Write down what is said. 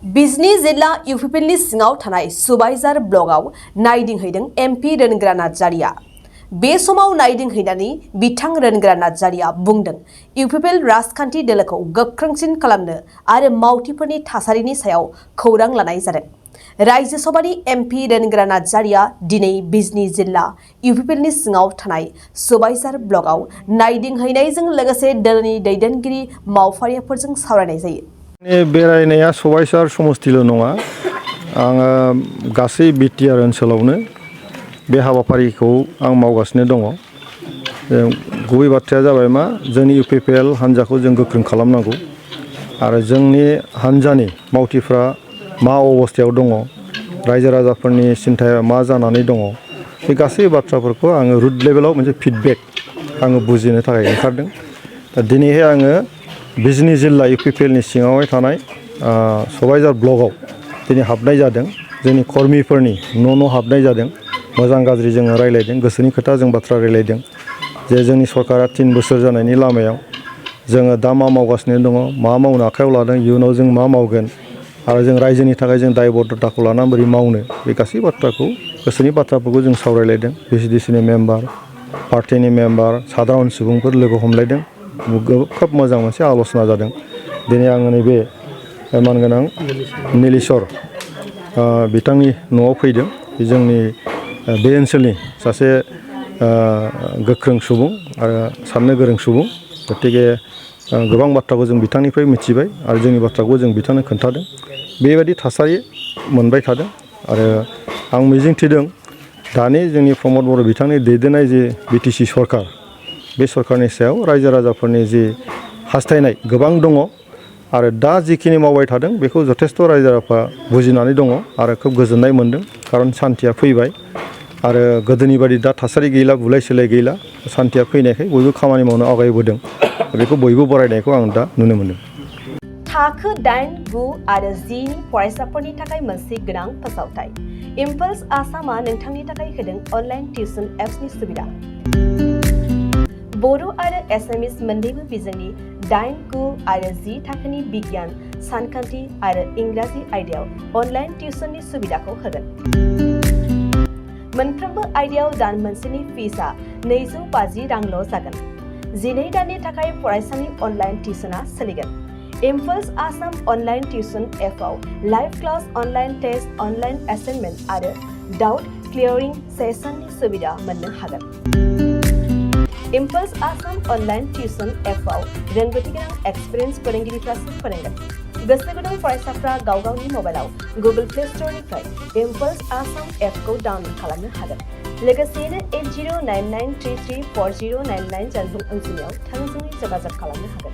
बिजनी जिल्ला इउपिपिएलनि सिङाव थानाय सुबाइजार ब्लकआव नायदिंहैदों एमपि रोनग्रा नार्जारिया। बे समाव नायदिंहैनानै बिथां रोनग्रा नार्जारिया बुंदों इउपिपिएल राजखान्थि दोलोखौ गोख्रोंसिन खालामनो आरो मावथिफोरनि थासारिनि सायाव खौरां लानाय जादों। राज्य सभानि एमपि रोनग्रा नार्जारिया दिनै बिजनी जिल्ला इउपिपिएलनि सिङाव थानाय सुबाइजार ब्लकआव नायदिंहैनायजों लोगोसे दोलोनि दैदेनगिरि मावफारियाफोरजों सावरायनाय जायो। बेरायनाया सबाइजार समस्थिल' नङा, आङो गासै बिटिआर ओनसोलावनो बे हाबाफारिखौ आं मावगासिनो दङ। गुबै बाथ्राया जाबाय मा, जोंनि इउपिपिएल हान्जाखौ जों गोख्रों खालामनांगौ आरो जोंनि हान्जानि मावथिफ्रा मा अबस्थायाव दङ, रायजो राजाफोरनि सिन्थाया मा जानानै दङ, बे गासै बाथ्राफोरखौ आङो रुट लेभेलाव मोनसे फिडबेक आङो बुजिनो थाखाय ओंखारदों। दा दिनैहाय आङो बिजनी जिल्ला इउपिपिएलनि सिङावहाय थानाय सबाइजार ब्लकआव दिनै हाबनाय जादों। जोंनि कर्मिफोरनि न' हाबनाय जादों। मोजां गाज्रि जोङो रायलायदों, गोसोनि खोथा जों बाथ्रा रायलायदों जे जोंनि सरकारा 3 बोसोर जानायनि लामायाव जोङो दा मा मावगासिनो दङ, मा मावनो आखायाव लादों, इयुनाव जों मा मावगोन आरो जों रायजोनि थाखाय जों दायबद्धताखौ लानानै बोरै मावनो, बे गासै बाथ्राखौ गोसोनि बाथ्राफोरखौ जों सावरायलायदों। भिसिडिसिनि मेम्बार, पार्टिनि मेम्बार, साधारन सुबुंफोर लोगो हमलायदों। खोब मोजां मोनसे आल'सना जादों। दिनै आङो नैबे मानगोनां नीलेश्वर बिथांनि न'आव फैदों। जोंनि बे ओनसोलनि सासे गोख्रों सुबुं आरो साननो गोरों सुबुं। गतिके गोबां बाथ्राखौ जों बिथांनिफ्राय मिथिबाय आरो जोंनि बाथ्राखौ जों बिथांनो खोन्थादों। बेबायदि थासारि मोनबाय थादों आरो आं मिजिंथिदों दानि जोंनि प्रमद बर' बिथांनि दैदेननाय जे बिटिसि सरकार, बे सरकारनि सायाव रायजो राजाफोरनि जि हास्थायनाय गोबां दङ आरो दा जिखिनि मावबाय थादों बेखौ जथेस्थ' रायजो राजाफ्रा बुजिनानै दङ आरो खोब गोजोननाय मोन्दों। खारन सान्थिया फैबाय आरो गोदोनि बादि दा थासारि गैला, बुलाय सोलाय गैला। सान्थिया फैनायखाय बयबो खामानि मावनो आवगायबोदों। बेखौ बयबो बरायनायखौ आं दा नुनो मोन्दों। थाखो 8, 9 आरो 10 नि फरायसाफोरनि थाखाय मोनसे गोनां फोसावथाय। इम्पल्स आसामआ नोंथांनि थाखाय होदों अनलाइन टिउसन एप्सनि सुबिदा। बर' आरो एसामिस मोन्नैबो बिजोंनि 8, 9 आरो 10 थाखोनि बिगियान, सानखान्थि आरो इंराजि आयदायाव अनलाइन टिउसननि सुबिदाखौ होगोन। मोनफ्रोमबो आयदायाव दान मोनसेनि फिसआ 250 रांल' जागोन। 12 दाननि थाखाय फरायसानि अनलाइन टिउसनआ सोलिगोन। इम्पल्स आसाम अनलाइन टिउसन एपआव live class, online test, online assignment आरो डाउट क्लियारिं सेसननि सुबिदा मोननो हागोन। इम्पल्स आसाम अनलाइन टिउसन एपआव रोंगौथि गोनां एक्सपिरियेन्स फोरोंगिरिफ्रासो फोरोंगोन। गोसो गुदुं फरायसाफ्रा गाव गावनि मबाइलाव गुगल प्ले स्ट'रनिफ्राय इम्पल्स आसाम एपखौ डाउनल'ड खालामनो हागोन। लोगोसेयैनो 8099334099 जानबुं अनजिमायाव थोंजोङै जगाजग खालामनो हागोन।